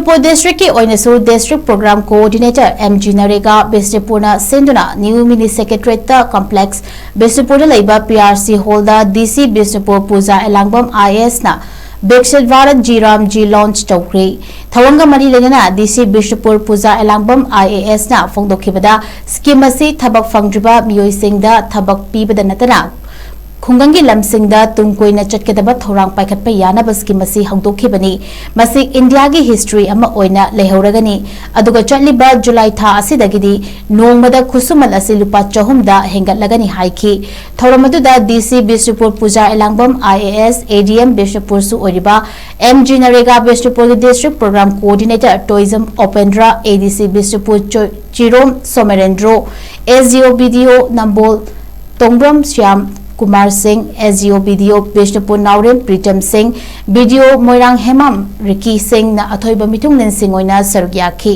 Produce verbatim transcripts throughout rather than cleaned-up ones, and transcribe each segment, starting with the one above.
ꯕꯤꯁꯅꯨꯄꯨꯔ ꯗꯤꯁꯇ꯭ꯔꯤꯛꯀꯤ ꯑꯣꯏꯅꯁꯨ district programme coordinator M G NREGA ꯕꯤꯁꯅꯨꯄꯨꯔꯅ ꯁꯤꯟꯗꯨꯅ ꯅ꯭ꯌꯨ ꯃꯤꯅꯤ ꯁꯦꯀ꯭ꯔꯦꯇꯔꯤꯌꯦꯠꯇ ꯀꯝꯄ꯭ꯂꯦꯛꯁ ꯕꯤꯁꯅꯨꯄꯨꯔꯗ ꯂꯩꯕ ꯄꯤ ꯑꯥꯔ ꯁꯤ ꯍꯣꯜꯗ D C Bishnupur Puja Elangbam I A ꯑꯦꯁꯅ Viksit Bharat G Ram G launch ꯇꯧꯈ꯭ꯔꯦ꯫ ꯊꯧꯔꯝꯒ ꯃꯔꯤ ꯂꯩꯅꯅ ꯗꯤ C Bishnupur Puja Elangbam I A ꯑꯦꯁꯅ ꯐꯣꯡꯗꯣꯛꯈꯤꯕꯗ scheme ꯑꯁꯤ ꯊꯕꯛ ꯐꯪꯗ꯭ꯔꯤꯕ ꯃꯤꯑꯣꯏꯁꯤꯡꯗ ꯊꯕꯛ ꯄꯤꯕꯗ ꯅꯠꯇꯅ ꯈꯨꯡꯒꯪꯒꯤ ꯂꯝꯁꯤꯡꯗ ꯇꯨꯡ ꯀꯣꯏꯅ ꯆꯠꯀꯗꯕ ꯊꯧꯔꯥꯡ ꯄꯥꯏꯈꯠꯄ ꯌꯥꯅꯕ ꯁ꯭ꯀꯤꯝ ꯑꯁꯤ ꯍꯧꯗꯣꯛꯈꯤꯕꯅꯤ꯫ ꯃꯁꯤ ꯏꯟꯗꯤꯌꯥꯒꯤ ꯍꯤꯁꯇ꯭ꯔꯤ ꯑꯃ ꯑꯣꯏꯅ ꯂꯩꯍꯧꯔꯒꯅꯤ꯫ ꯑꯗꯨꯒ ꯆꯠꯂꯤꯕ ꯖꯨꯂꯥꯏ ꯊꯥ ꯑꯁꯤꯗꯒꯤꯗꯤ ꯅꯣꯡꯃꯗ ꯈꯨꯠꯁꯨꯃꯟ ꯑꯁꯤ ꯂꯨꯄꯥ ꯆꯍꯨꯝꯗ ꯍꯦꯟꯒꯠꯂꯒꯅꯤ ꯍꯥꯏꯈꯤ꯫ ꯊꯧꯔꯝ ꯑꯗꯨꯗ ꯗꯤ C Bishnupur Puja Elangbam I A S, A D M ꯕꯤꯁꯅꯨꯄꯨꯔꯁꯨ ꯑꯣꯏꯔꯤꯕ ꯑꯦꯝ ꯖꯤ ꯅꯔꯦꯒꯥ ꯕꯤꯁꯅꯨꯄꯨꯔꯒꯤ district programme coordinator Toijam Opendra, A D C Bishnupur ꯆꯣ-, ꯆꯤꯔꯣꯝ ꯁꯣꯃꯦꯔꯦꯟꯗ꯭ꯔꯣ, ꯑꯦꯁ ꯗꯤ ꯑꯣ ꯕꯤ ꯗꯤ ꯑꯣ ꯅꯝꯕꯣꯜ ꯇꯣꯡꯕ꯭ꯔꯝ ꯁ꯭ꯌꯥꯝ ꯀꯨꯃꯥꯔ ꯁꯤꯡ, ꯑꯦꯁ ꯗꯤ ꯑꯣ ꯕꯤ ꯗꯤ ꯑꯣ ꯕꯤꯁꯅꯨꯄꯨꯔ ꯅꯥꯎꯔꯦꯝ ꯄ꯭ꯔꯤꯇꯝ ꯁꯤꯡ, ꯕꯤ ꯗꯤ ꯑꯣ ꯃꯣꯏꯔꯥꯡ ꯍꯦꯃꯥꯝ ꯔꯤꯀꯤ ꯁꯤꯡꯅ ꯑꯊꯣꯏꯕ ꯃꯤꯊꯨꯡꯂꯦꯟꯁꯤꯡ ꯑꯣꯏꯅ ꯁꯔꯨꯛ ꯌꯥꯈꯤ꯫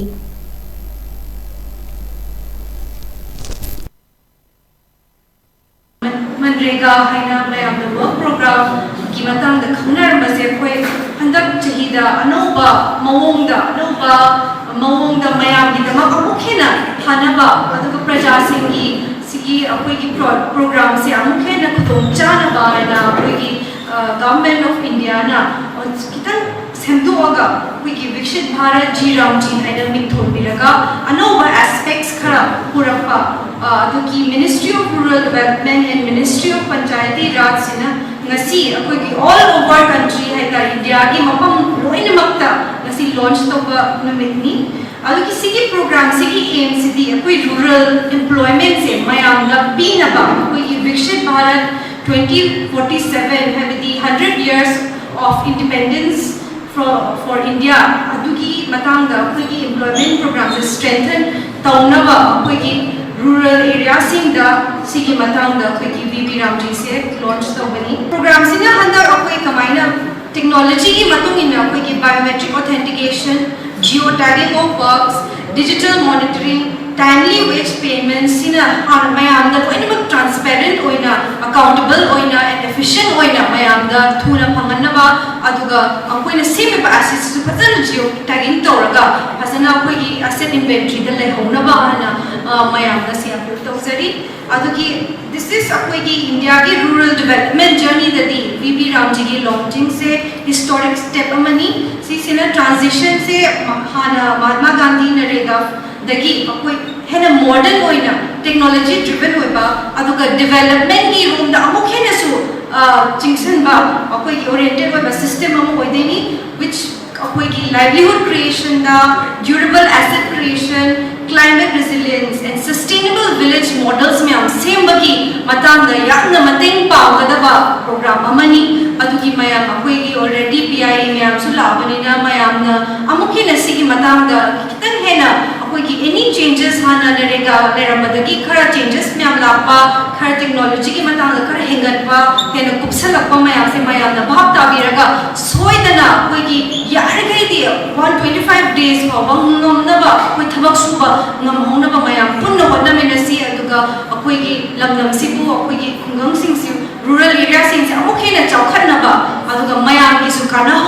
ꯃꯟꯔꯦꯒꯥ ꯍꯥꯏꯅ ꯃꯌꯥꯝꯅ ꯋꯥꯔꯛ ꯄ꯭ꯔꯣꯒ꯭ꯔꯥꯝꯒꯤ ꯃꯇꯥꯡꯗ ꯈꯪꯅꯔꯝꯕꯁꯦ ꯑꯩꯈꯣꯏ ꯍꯟꯗꯛ ꯆꯍꯤꯗ ꯑꯅꯧꯕ ꯃꯑꯣꯡꯗ, ꯑꯅꯧꯕ ꯃꯑꯣꯡꯗ ꯃꯌꯥꯝꯒꯤꯗꯃꯛ ꯑꯃꯨꯛ ꯍꯦꯟꯅ ꯐꯅꯕ, ꯑꯗꯨꯒ ꯄ꯭ꯔꯖꯥꯁꯤꯡꯒꯤ ꯁꯤꯒꯤ ꯑꯩꯈꯣꯏꯒꯤ ꯄ꯭ꯔꯣ-, ꯄ꯭ꯔꯣꯒ꯭ꯔꯥꯝꯁꯦ ꯑꯃꯨꯛ ꯍꯦꯟꯅ ꯈꯨꯗꯣꯡ ꯆꯥꯅꯕ ꯍꯥꯏꯅ ꯑꯩꯈꯣꯏꯒꯤ, ꯑ, ꯒꯚꯔꯟꯃꯦꯟꯠ ꯑꯣꯐ ꯏꯟꯗꯤꯌꯥꯅ ꯈꯤꯇꯪ ꯁꯦꯝꯗꯣꯛꯑꯒ ꯑꯩꯈꯣꯏꯒꯤ ꯕꯤꯛꯁꯤꯠ ꯚꯥꯔꯠ ꯖꯤ ꯔꯥꯝ ꯖꯤ ꯍꯥꯏꯅ ꯃꯤꯡꯊꯣꯟꯕꯤꯔꯒ ꯑꯅꯧꯕ ꯑꯦꯁꯄꯦꯛꯁ ꯈꯔ ꯄꯨꯔꯛꯄ, ꯑ, ꯑꯗꯨꯒꯤ Ministry of Rural Development and Ministry of Panchayati Rajꯁꯤꯅ ꯉꯁꯤ ꯑꯩꯈꯣꯏꯒꯤ all over country ꯍꯥꯏꯇꯥꯔꯦ, ꯏꯟꯗꯤꯌꯥꯒꯤ ꯃꯐꯝ ꯂꯣꯏꯅꯃꯛꯇ ꯉꯁꯤ ꯂꯣꯟꯆ ꯇꯧꯕ ꯅꯨꯃꯤꯠꯅꯤ꯫ ꯑꯗꯨꯒꯤ ꯁꯤꯒꯤ ꯄ꯭ꯔꯣꯒ꯭ꯔꯥꯝꯁꯤꯒꯤ ꯑꯦꯝꯁꯤꯗꯤ ꯑꯩꯈꯣꯏ ꯔꯨꯔꯦꯜ ꯑꯦꯝꯄ꯭ꯂꯣꯏꯃꯦꯟꯁꯦ ꯃꯌꯥꯝꯗ ꯄꯤꯅꯕ, ꯑꯩꯈꯣꯏꯒꯤ ꯕꯤꯛꯁꯤꯠ ꯚꯥꯔꯠ twenty forty seven, ꯍꯥꯏꯕꯗꯤ hundred years of independence for, for India, ꯑꯗꯨꯒꯤ ꯃꯇꯥꯡꯗ ꯑꯩꯈꯣꯏꯒꯤ ꯑꯦꯝꯄ꯭ꯂꯣꯏꯃꯦꯟ ꯄ꯭ꯔꯣꯒ꯭ꯔꯥꯝꯁꯦ ꯁ꯭ꯇ꯭ꯔꯦꯡꯊꯟ ꯇꯧꯅꯕ ꯑꯩꯈꯣꯏꯒꯤ ꯔꯨꯔꯦꯜ ꯑꯦꯔꯤꯌꯥꯁꯤꯡꯗ ꯁꯤꯒꯤ ꯃꯇꯥꯡꯗ ꯑꯩꯈꯣꯏꯒꯤ ꯚꯤ ꯕꯤ ꯔꯥꯝꯖꯤꯁꯦ ꯂꯣꯟꯆ ꯇꯧꯒꯅꯤ꯫ ꯄ꯭ꯔꯣꯒ꯭ꯔꯥꯝꯁꯤꯅ ꯍꯟꯗꯛ ꯑꯩꯈꯣꯏ ꯀꯃꯥꯏꯅ ꯇꯦꯛꯅꯣꯂꯣꯖꯤꯒꯤ ꯃꯇꯨꯡ ꯏꯟꯅ ꯑꯩꯈꯣꯏꯒꯤ biometric authentication, geo tagging of works, digital monitoring, Timely wage payment ꯁꯤꯅ ꯍꯥꯟꯅ ꯃꯌꯥꯝꯗ ꯂꯣꯏꯅꯃꯛ transparent ꯑꯣꯏꯅ, accountable ꯑꯣꯏꯅ, and efficient ꯑꯣꯏꯅ ꯃꯌꯥꯝꯗ ꯊꯨꯅ ꯐꯪꯍꯟꯅꯕ, ꯑꯗꯨꯒ ꯑꯩꯈꯣꯏꯅ ꯁꯦꯝꯃꯤꯕ assets ꯁꯤꯁꯨ ꯐꯖꯅ geo tagging ꯇꯧꯔꯒ ꯐꯖꯅ ꯑꯩꯈꯣꯏꯒꯤ asset inventory ꯗ ꯂꯩꯍꯧꯅꯕ ꯍꯥꯏꯅ, ꯑ, ꯃꯌꯥꯝꯗ ꯁꯤ appeal ꯇꯧꯖꯔꯤ꯫ ꯑꯗꯨꯒꯤ this is ꯑꯩꯈꯣꯏꯒꯤ ꯏꯟꯗꯤꯌꯥꯒꯤ rural development journey ꯗꯗꯤ ꯚꯤ ꯕꯤ ꯔꯥꯝꯖꯤꯒꯤ launching ꯁꯦ historic step ꯑꯃꯅꯤ꯫ ꯁꯤꯁꯤꯅ transition ꯁꯦ ꯍꯥꯟꯅ ꯃꯍꯥꯠꯃꯥ ꯒꯥꯟꯙꯤ ꯅꯔꯦꯒꯥ ꯗꯒꯤ ꯑꯩꯈꯣꯏ ꯍꯦꯟꯅ modern ꯑꯣꯏꯅ, technology driven ꯑꯣꯏꯕ, ꯑꯗꯨꯒ development ꯀꯤ ꯔꯣꯝꯗ ꯑꯃꯨꯛ ꯍꯦꯟꯅꯁꯨ, ꯑ, ꯆꯤꯡꯁꯤꯟꯕ ꯑꯩꯈꯣꯏꯒꯤ oriented ꯑꯣꯏꯕ system ꯑꯃ ꯑꯣꯏꯗꯣꯏꯅꯤ, which ꯑꯩꯈꯣꯏꯒꯤ livelihood creation the, durable asset creation, climate resilience and sustainable village models ꯃꯌꯥꯝ ꯁꯦꯝꯕꯒꯤ ꯃꯇꯥꯡꯗ ꯌꯥꯝꯅ ꯃꯇꯦꯡ ꯄꯥꯡꯒꯗꯕ program ꯑꯃꯅꯤ꯫ ꯑꯗꯨꯒꯤ ꯃꯌꯥꯝ ꯑꯩꯈꯣꯏꯒꯤ already ꯄꯤ ꯑꯥꯏ ꯏ ꯃꯌꯥꯝꯁꯨ ꯂꯥꯛꯑꯕꯅꯤꯅ ꯃꯌꯥꯝꯅ ꯑꯃꯨꯛ ꯍꯦꯟꯅ ꯁꯤꯒꯤ ꯃꯇꯥꯡꯗ ꯈꯤꯇꯪ ꯍꯦꯟꯅ ꯑꯩꯈꯣꯏꯒꯤ any changes ꯍꯥꯟꯅ ꯅꯔꯦꯒꯥ ꯂꯩꯔꯝꯕꯗꯒꯤ ꯈꯔ changes ꯃꯌꯥꯝ ꯂꯥꯛꯄ, ꯈꯔ technology ꯒꯤ ꯃꯇꯥꯡꯗ ꯈꯔ ꯍꯦꯟꯒꯠꯄ, ꯍꯦꯟꯅ ꯀꯨꯞꯁꯜꯂꯛꯄ ꯃꯌꯥꯝꯁꯦ ꯃꯌꯥꯝꯅ ꯚꯥꯞ ꯇꯥꯕꯤꯔꯒ ꯁꯣꯏꯗꯅ ꯑꯩꯈꯣꯏꯒꯤ ꯌꯥꯔꯤꯈꯩꯗꯤ one twenty five days ꯐꯥꯎꯕ ꯉꯝꯅꯕ ꯑꯩꯈꯣꯏ ꯊꯕꯛ ꯁꯨꯕ ꯉꯝꯍꯧꯅꯕ ꯃꯌꯥꯝ ꯄꯨꯟꯅ ꯍꯣꯠꯅꯃꯤꯟꯅꯁꯤ꯫ ꯑꯗꯨꯒ ꯑꯩꯈꯣꯏꯒꯤ ꯂꯝꯗꯝꯁꯤꯕꯨ, ꯑꯩꯈꯣꯏꯒꯤ ꯈꯨꯡꯒꯪꯁꯤꯡꯁꯤ, rural area ꯁꯤꯡꯁꯦ ꯑꯃꯨꯛ ꯍꯦꯟꯅ ꯆꯥꯎꯈꯠꯅꯕ, ꯑꯗꯨꯒ ꯃꯌꯥꯝꯒꯤꯁꯨ ꯀꯥꯟꯅꯍꯧ